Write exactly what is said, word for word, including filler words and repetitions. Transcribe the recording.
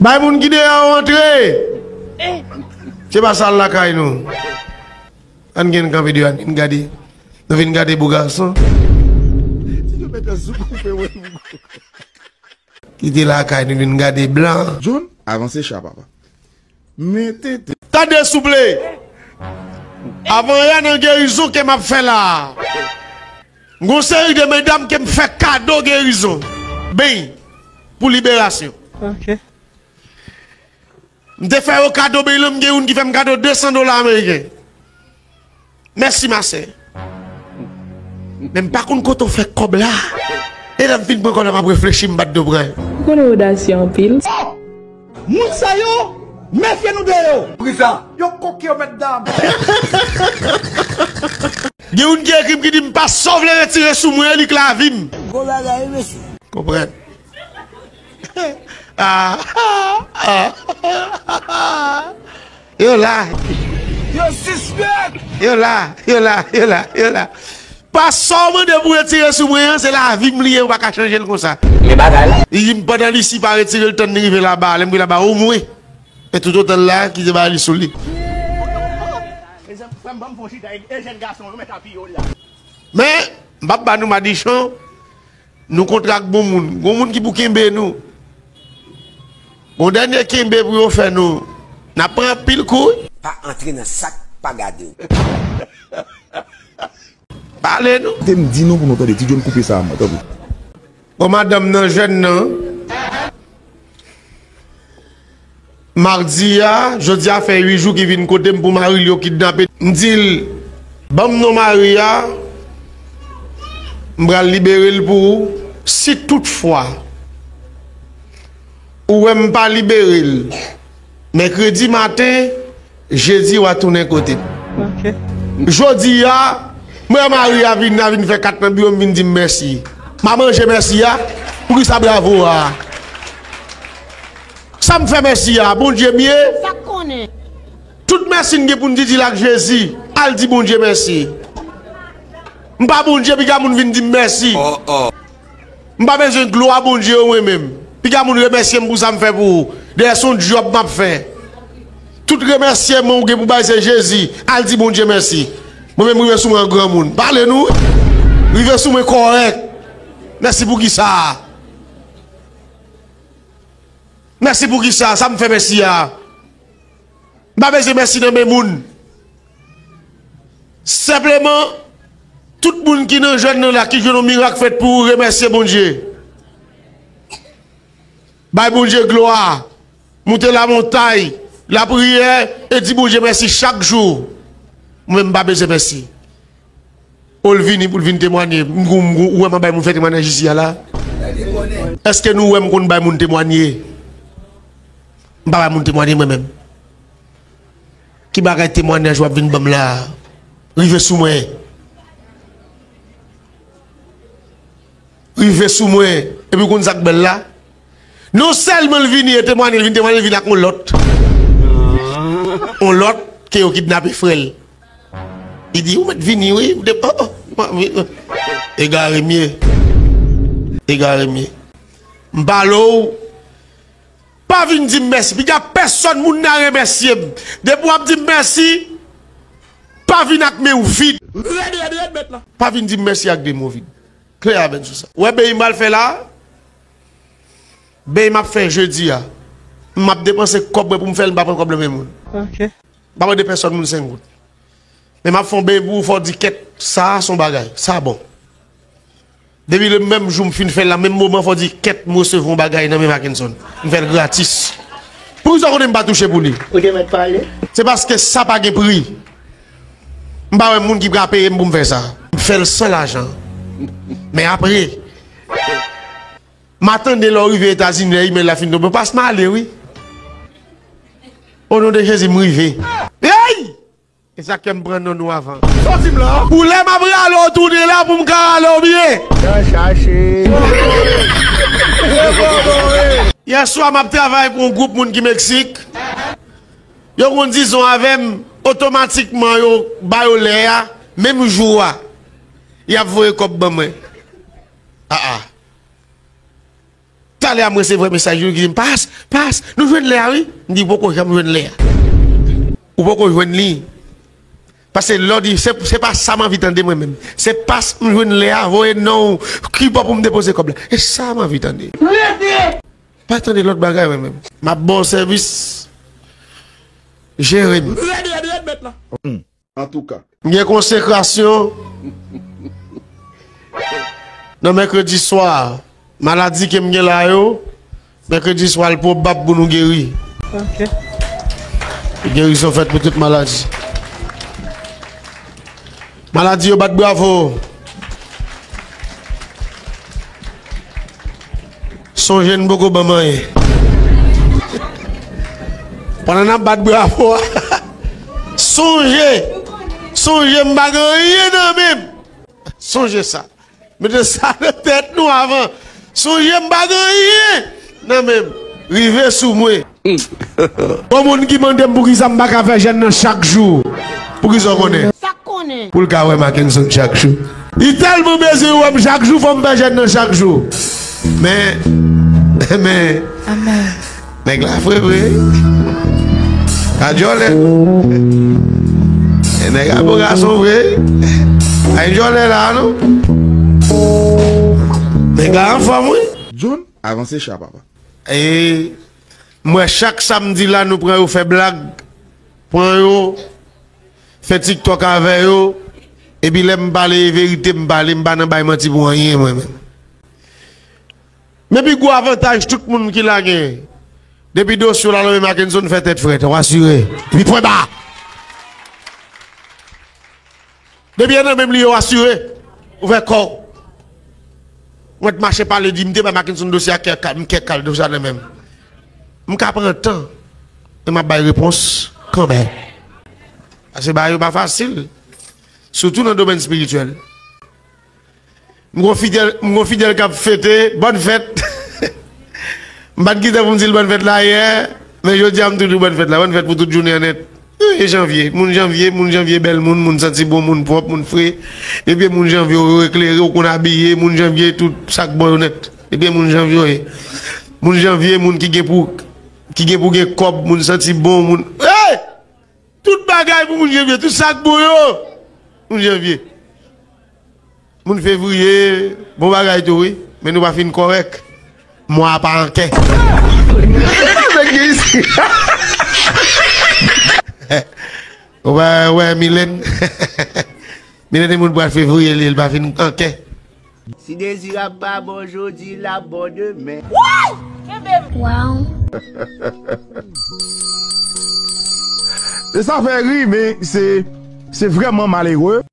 Bay moun ki deyò yo antre. Se pa sal lakay nou. Ann gen kanpe deyò, ann vin gade. Nou vin gade bo gason. Kite lakay, nou vin gade blan. John, avanse cha, papa. Men tenten. Tande souple. Avan yè nan gerizon ke m ap fè la a, m gon seri de medam ke m fè kado gerizon. Beny. Pou liberasyon. Ok. M te fè yo kado beny lan, m gen youn ki fè m kado de san dola ameriken. Mèsi, ma sè. Men m pa konn kote w fè kòb la. E lè m fin pran kòb la, m ap reflechi, m bat do pran. Ou konnen odasye anpil. Moun sa yo, mefye nou de yo. Poukisa? Yo koke yo, mèt dam. Gen youn ki ekri m ki di m pa sa w vle retire sou mwen, li k lavi m. Gwo bagay, wi, mesye. Konprann. Ah, ah, ah. Yo la. Yo sispèk. Yo la, yo la, yo la, yo la. Pa sa w mande pou retire sou mwen an, se lavi m li ye, ou pa ka chanje l konsa. Men bagay la. Li di m pandan li si pa retire l, tann li rive laba, lè m rive laba, omwen. E toutotan l la, kite bagay li sou li. Mezanmi, frè m, ban m fon chita, e, e jèn gason, yo mèt apiye w la. Men, m p ap ba nou madichon, nou kontre ak bon moun. Gon moun ki pou kenbe nou. Gon dènye kenbe pou yo fè nou. N ap pran anpil kou, wi. Pa antre nan sa k pa gade w. Pale nou. Te m di nou pou nou tande, Ti John koupe sa a, tanpri. Bon, madanm nan, jèn nan. Mardi a, jodi a fè uit jou ki vin kote m pou mari l yo kidnape. M di l, ban m non mari a, m pral libere l pou ou. Si toutfwa ou wè m pa libere l, mèkredi maten, jedi w a tounen kote m. Ok. Jodi a, m wè mari a vin, a vin fè kat nan biwo m, vin di m mèsi. M a manje mèsi a. Poukisa bravo a? Sa m fè mèsi a? Bondye m ye. Sa k konnen? Tout mèsi n gen pou n di, di l ak Jezi. Al di Bondye mèsi. M pa Bondye, piga moun vin di m mèsi. Oh, oh. M pa bezwen glwa Bondye yo mwen menm. Piga moun remèsye m pou sa m fè pou ou. Dèyè se yon djòb m ap fè. Tout remèsyeman ou gen pou bay se Jezi. Al di Bondye mèsi. Mwen menm rive sou mwen an granmoun. Pale nou. Rive sou mwen kòrèk. Mèsi pou kisa? Mèsi pou kisa? Sa m fè mèsi a? M pa bezwen mèsi nan men moun. Senpleman, tout moun ki nan jèn nan la, ki jwenn yon mirak fèt pou ou, remèsye Bondye. Bay Bondye glwa. Moute lamontay, lapriyè, e di Bondye mèsi chak jou. Mwen menm, m pa bezwen mèsi. Ou l vini pou l vin temwanye. M gou, m gou, ou wè m ap bay moun fè temwanyaj isi a la? Èske nou wè m konn bay moun temwanye? M pa bay moun temwanye mwen menm. Ki bagay temwanyaj w ap vin ban m la a? Rive sou mwen. Rive sou mwen. Epi w konn sa k bèl la? Non sèlman l vini e temwanye, l vin temwanye, l vin ak yon lòt. Yon lòt ke yo kidnape frè l. Li di, ou mèt vini, wi. Ou te, oh, oh, oh, wi, oh. Egare m ye. Egare m ye. M pale w. Pa vin di m mèsi. Piga pèsòn moun nan remèsye m. Depi w ap di m mèsi, pa vin ak men w vid. Rèd, rèd, rèd, mèt la. Pa vin di m mèsi ak de mo vid. Klè avè n sou sa. Ou wè beny m pral fè la a? Beny m ap fè jedi a. M ap depanse kòb mwen pou m fè l, m pa pran kòb nan men moun. Ok. M pa mande pèsòn moun senk goud. Men m ap fè yon beny pou ou, fò w di kèt, sa a se yon bagay, sa bon. Depi le menm jou m fin fè l la, menm moman fò w di kèt, m resevwa yon bagay nan men Mackenson. M fè l gratis. Poukisa w konnen m pa touche pou li? Ou te mèt pale. Se paske sa pa gen pri. M pa wè moun ki pral peye m pou m fè sa. M fè l san lajan. Men apre, m a tande lè w rive Etazini, lè imèl la fin tonbe, w pas m ale, wi. O non de Jezi, m rive. Hey! E sa k fè m pran non nou avan. Sa w di m la? Pou lè m ap rale w tounen la, pou m ka rale w byen. Nan chache. Yè swa, m ap travay pou yon gwoup moun ki Meksik. Yo konn dizon avè m, otomatikman yo ba yo lè a, menm jou a, y ap voye kòb ban mwen. A a. Ta Talè a m resevwa mesaj youn ki di m, "Pas, pas, nou jwenn lè a, wi." M di, "Ou poko janm jwenn lè a. Ou poko jwenn li." Paske lè w di, se, se pa sa m anvi tande mwen menm. Se pas m jwenn lè a, voye non w, ki bò pou m depoze kòb la. E sa m anvi tande. Pa tande lòt bagay mwen menm. M ap ba w sèvis. Jere m. Rèd, rèd, rèd, mèt la. Antouka. M gen konsekrasyon nan mèkredi swa. Maladi ke m gen la yo, mèkredi swa l pwobab pou nou geri. Ok. Gerizon fèt pou tout maladi. Maladi yo bat bravo. Sonje n poko ban m anyen. Pandan n ap bat bravo a, sonje, sonje m pa gen anyen nan men m. Sonje sa. Mete sa nan tèt nou avan. Sonje m pa gen anyen nan men m. Rive sou mwen. Gon moun ki mande m poukisa m pa ka fè jèn nan chak jou. Poukisa w konnen? Sa k konnen? Pou l ka wè Mackenson chak jou. Li tèlman bezwen wè m chak jou, fò m fè jèn nan chak jou. Men, men, Amen. Nèg la fre vre. Pa djòlè. E nèg la bon gason vre. Pa djòlè la, non. Nèg la anfòm, wi. John, avanse cha, papa. E m wè chak sa m di la, nou pran yo fè blag. Pran yo, fè TikTok avè yo. Epi lè m pale, e verite m pale, m pa nan bay manti pou anyen, mwen menm. Men pi gwo avantaj tout moun ki la genyen. Depi dosye w la nan men Mackenson, fè tèt frèt, w asire. Epi pwen ba. Depi nan men m li ye, w asire. Ouvè kò w. Mwen t mache pale di m te bay Mackenson dosye a, kè kal, m kè kal dosye a nan men m. M ka pran tan e m ap bay repons kanmenm. Paske bagay yo pa fasil. Sitou nan domèn espirityèl. M gon fidèl, m gon fidèl k ap fete, bòn fèt. M pa t gen tan pou m di l bòn fèt la yè, men jodi a m tou di w bòn fèt la. Bòn fèt pou tout jounen an nèt. Wi, e janvye. Moun janvye, moun janvye bèl moun, moun santi bon, moun pwòp, moun fre. Depi moun janvye, w eklere, w konn abiye, moun janvye, tout sa k bon yo nèt. Depi moun janvye, w ye. Moun janvye, moun ki gen pou, ki gen pou gen kòb, moun santi bon, moun, hey! Tout bagay pou moun janvye, tout sa k bon yo, moun janvye. Moun fevriye, bon bagay tou, wi. Men nou pa fin kòrèk. Mwa a pa ankè. Sa nèg gen isi? Ou pa wè Milèn? Milèn e moun pral fevriye, li, li pa fin ankè. Si Dezirab pa bon jodi, l ap bon demen. Woy! Kenbe m! Waw. E sa fè ri, men se, se vrèman malere.